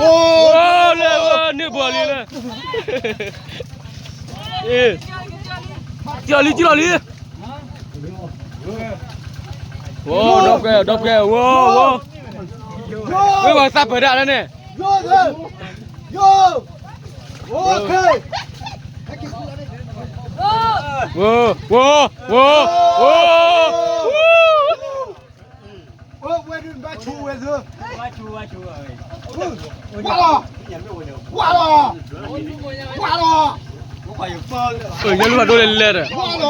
ໂອ້ ໂອ້ ເລີຍ ເອີ ເນື້ອບົວລີເລີຍ ເອີ ຈິລອລີ ຈິລອລີ ໂອ້ ດອບແກ້ວ ດອບແກ້ວ ໂອ້ ໂອ້ ເຮີ້ຍ ວາງຊັບເປີດດາແລ້ວນີ້ ໂຢ ໂຢ ໂອເຄ ໂອ້ ໂອ້ ໂອ້ ໂອ້ ໂອ້ ເອີ ເວດຸນບາຊູເວເຊີ ວາລອ ວາລອ ວາລອ ເອີ ຢ່າລວດໂດນເລັດເລີຍ ວາລອ